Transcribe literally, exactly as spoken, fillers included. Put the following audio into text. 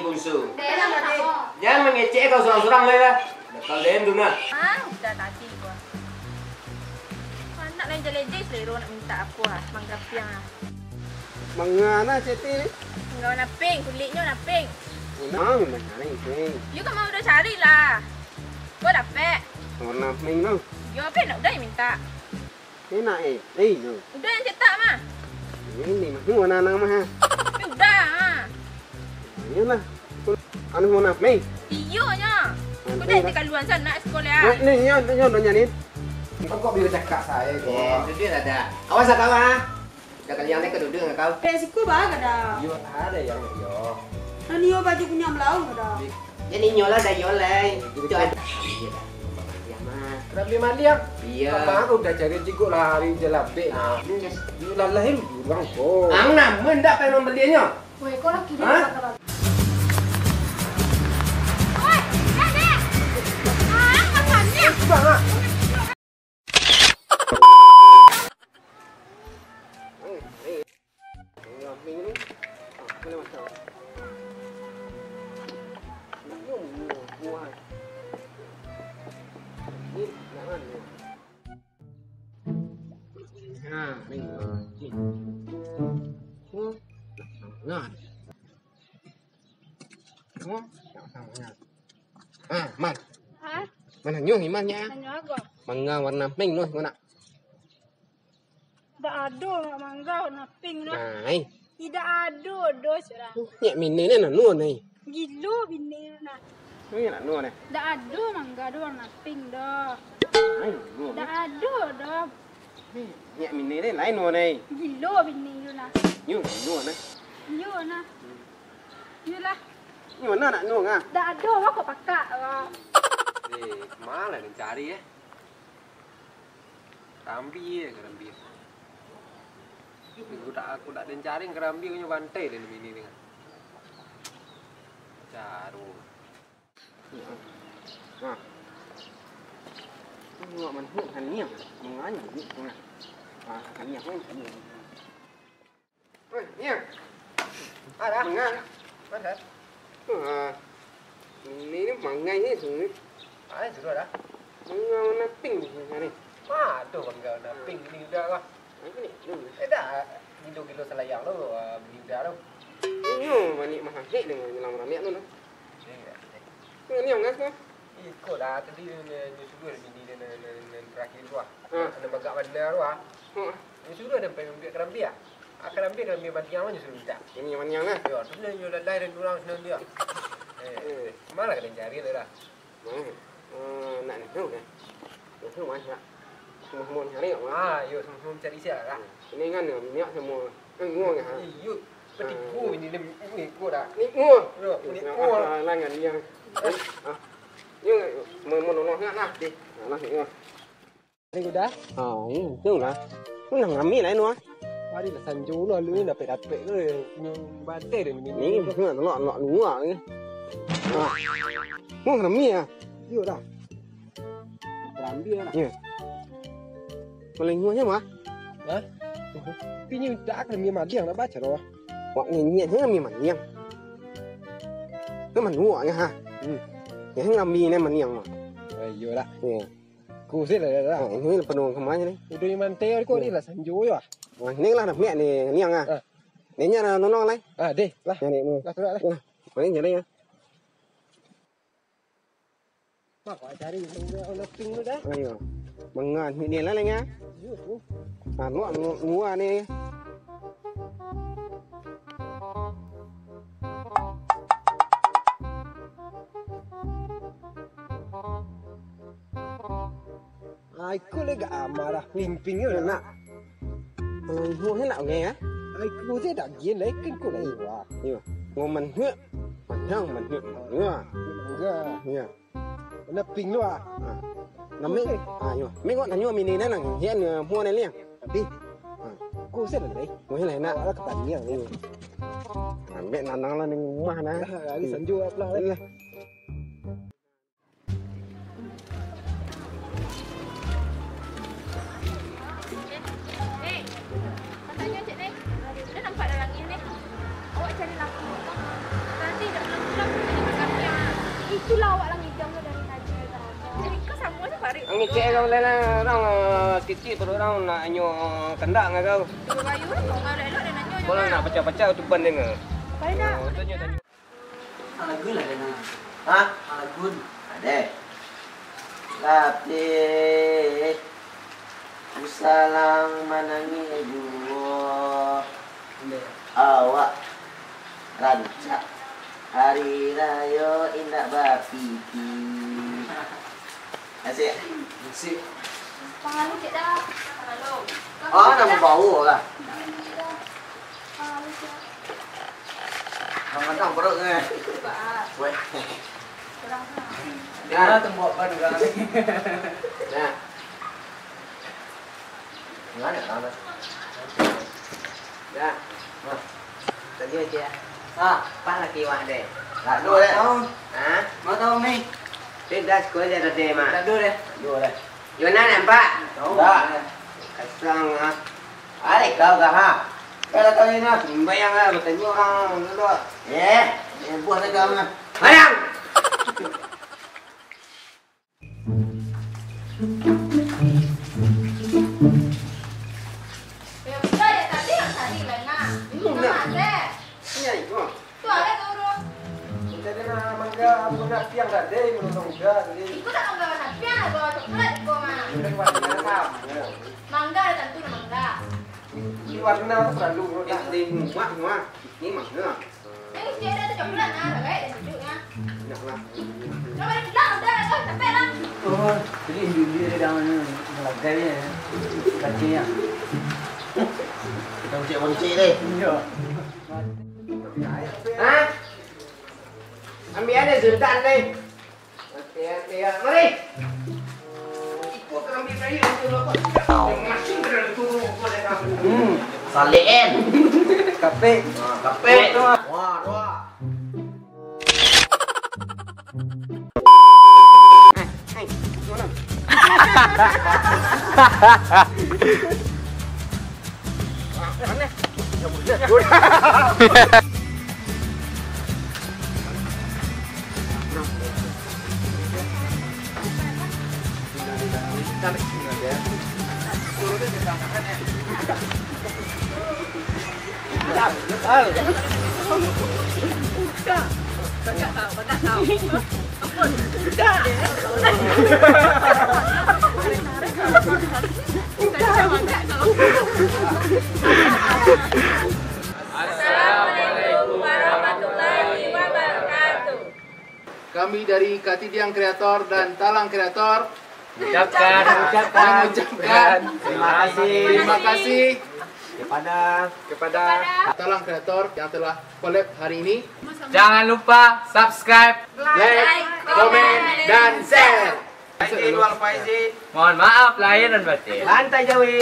Bunsu. Jan mangecek kau surang-surang lai lah. Bakal D M tu nah. Ah, udah tadi gua. Anak lain jalejeh selero nak minta apo ah, manggapiang ah. Manga nah Siti ni? Enggak warna pink, kulitnyo warna pink. Unang, unang cari pink. Yo kan mau udah cari lah. Kau dapek? Warna pink tu. Yo, apa nak udah yang minta? Enak eh. Eh, tu. Udah yang cetak mah. Ini mah. Ini warna-warna mah. Tapi udah ah. Iyolah. Anu warna pink. Iyo nyo. Kau dah dikaluan sana sekolah. Nah, ni nyo, nyo, nyo, nyo ni. Kau kok bila cakap saya kok. Eh, duduk lah dah. Awas lah kau ah. Dah kalian ni ke duduk dengan kau. Kayak siku bah kada. Yo ada yang yo. Nah, nio baju punya belau kada. Jadi nyolah dah yo lai. Itu ada. Iya dah. Ya mah. Rabi maliang. Iya. Apa aku udah cari cikgu lah hari jelabek. Nah, ini dah. Yo lah lahir urang ko. Ang nama ndak pengen membelinya? Weh, kau laki dia. Hah? Kata bagus. Woi, eh, dek. Ah, makannya. Bang, ah. Ah, Man. Hah? Mana nyo iman nya? Nanyo ago. Manga warna pink noh, mana? Dak ado mangga warna pink tu. Nai. Idak ado do surang. Nyak mini ni nanu nai. Gilo bini tu nah. Ni nanu nai. Dak ado mangga do warna pink do. Nai, nanu. Dak ado do. Nyak mini ni lain nanu nai. Gilo bini tu nah. Nyu, nanu nai. Iyo nah. Iyolah. Nyu, nanu nak nanu ah. Dak ado lah kok pakak. Eh, malah den cari eh. Karambia, karambia. Aku dak, aku dak den cari karambia, nyo bantai den bini dengan. Caru. Nah. Tengok manuk kaniang, manganyut ni tengah. Ah, kaniang kan kaniang. Oi, Niang. Ada. Manga. Manga. Ah, ini ni mangai ni sungguh. Ah, sudah dah. Manga warna pink ni hari. Ah, tu manga warna pink ni udah lah. Apa ni? Eh, dah. Gilo-gilo salayang tu, ah, bini udah tu. Inyo manik mahangik dengan nyelam ramiak tu nah. Iya. Ini yang ngas mah. Iko dah, tadi nyo, nyo suruh bini dia nan, nan, nan terakhir tu ah. Ha. Nan bagak bana tu ah. Ha. Nyo suruh dia pai mambiak karambia ah. Ah, karambia, karambia bantiang mah nyo suruh mintak. Ini yang maniang lah. Yo, tu nyo lalai dan urang senang dia. Eh, malah kena cari dia dah. Hmm. Eh, nak ni, tu dah. Nak tu mah nak. Semua-semua cari kat mana? Ah, yo, semua-semua cari siap lah. Ini kan minyak semua. Eh, ngua kan? Iyo, petipu ini dia, ini ko dah. Ni ngua. Yo, ni ngua. Ah, langan yang. Ah. Yo, mau, mau nolong nak lah. Deh. Nah, lah, ni ngua. Ni ko dah. Ah, hmm, tu lah. Tu nak ngambil lah, Nuah. Hari lah sanjo lah, lu ni dapek-dapek tu. Ni bantai dia ni. Ni, nak, nak, nak luak ni. Ah. Mau ngambil ah? Yo dah. Karambia lah. Yo. Paling murah mah? Hah? Tapi ni tak akan mi maliang nak baca doh. Wak ngenyek je mi maliang. Ni manuak nya ha. Hmm. Yang ngambil ni maniang mah. Eh, iyo lah. Yo. Ku sih lah, lah. Ha, ini penuh kemana ni? Udah yang mantai ko ni lah sanjo yo. Wah, ni lah nak ni niang ah. Ah. Ni nya lah nonong lah. Ah, deh lah. Ni ni. Lah sudah lah. Lah. Paling jadi ya. Mak, awak cari benda warna pink tu dah. Ayo. Mangan ni lah lagi ah. Yo tu. Ah, luak, luak, luak ni. Ah, ikut lagi amarah ping-ping tu nak. Manhuak ni nak orang ya? Ai, ko je dak gin lai, kan ko lai wah. Yo, ngau manhuak. Panjang manhuak. Yo. Enggak. Yo. Warna pink tu ah. Ha. Nami. Ah, yo. Mi ngau tanyo mini nan nang. Hian, eh, mua nan liang. Tapi. Ha. Ko se lai. Ko lai nak. Awak lah kataniang ni. Ambek nanang lah di rumah nah. Lah, hari sanjo apo lah. Lah. Eh, katonyo cek ni, ado nampak dalam angin ni. Awak cari lampu. Nanti dak lampu Ngecek kau lah, lah, orang, ah, titik perut orang nak nyo kandak ngan kau. Kalau nak pacah-pacah tu ban dengar. Oh, tanyo, tanyo. Lagu lah kena. Hah? Lagu. Ade. Lapeh. Usalang manangih juo. Ande. Awak rancak. Hari rayo indak bapiti. Asik. Asik. Pangalu cek dah. Pangalu. Ah, nak mambawa lah. Pangalu cek dah. Pangalu cek. Kadang-kadang perut ni. Cuba, ah. Weh. Kurang, ah. Dah. Mana tempat ban orang ni? Dah. Mana, mana? Dah. Hah. Tadi aja. Ah, apa lagi wak deh? Tak ada deh. Tahu. Hah? Mau tahu ni? Tidak sekolah ada deh, Mak. Tak ada deh. Tak ada deh. Yuna nampak? Tahu. Tak. Kosong ah. Alek kau kah, ha? Kalau kau ni nak sembahyang lah, bertanya orang dulu. Eh, eh, buah dah kau ni. Barang! Ya, budak yang tadi yang tadi lah, nak. Itu nak. Nama, Seh? Iya, itu. Tu ada tu, Ru. Kita kena mangga, aku nak piang tadi, menurut muda tadi. Iko nak mangga warna piang atau coklat iko, mah? Ini warna sama. Mangga ada tentu nak mangga. Ini warna tu perlu, Ru. Ini muak, muak. Ini mangga. Ini mesti ada tu coklat, nah, bagai dan duduknya. Nak lah. Coba dia bilang, udah lah, capek lah. Oh, jadi indu dia dah mana? Melagai ya. Kacanya. Kita ucik-ucik deh. Iya. Hah? Ambil ada suntan deh. Oke, oke, ya. Mari. Ikut ambil kayu, ambil rokok. Masih berada turun, ikut dia. Hmm. Salihin. Kapek. Kapek. Wah, wah. Assalamualaikum warahmatullahi wabarakatuh. Kami dari Katidiang Kreator dan Talang Kreator mengucapkan, mengucapkan terima kasih, terima kasih kepada, kepada Talang Kreator yang telah collab hari ini. Jangan lupa subscribe, like, komen, dan share. Aidil wal faizin. Mohon maaf lahir dan batin. Lantai Jawi.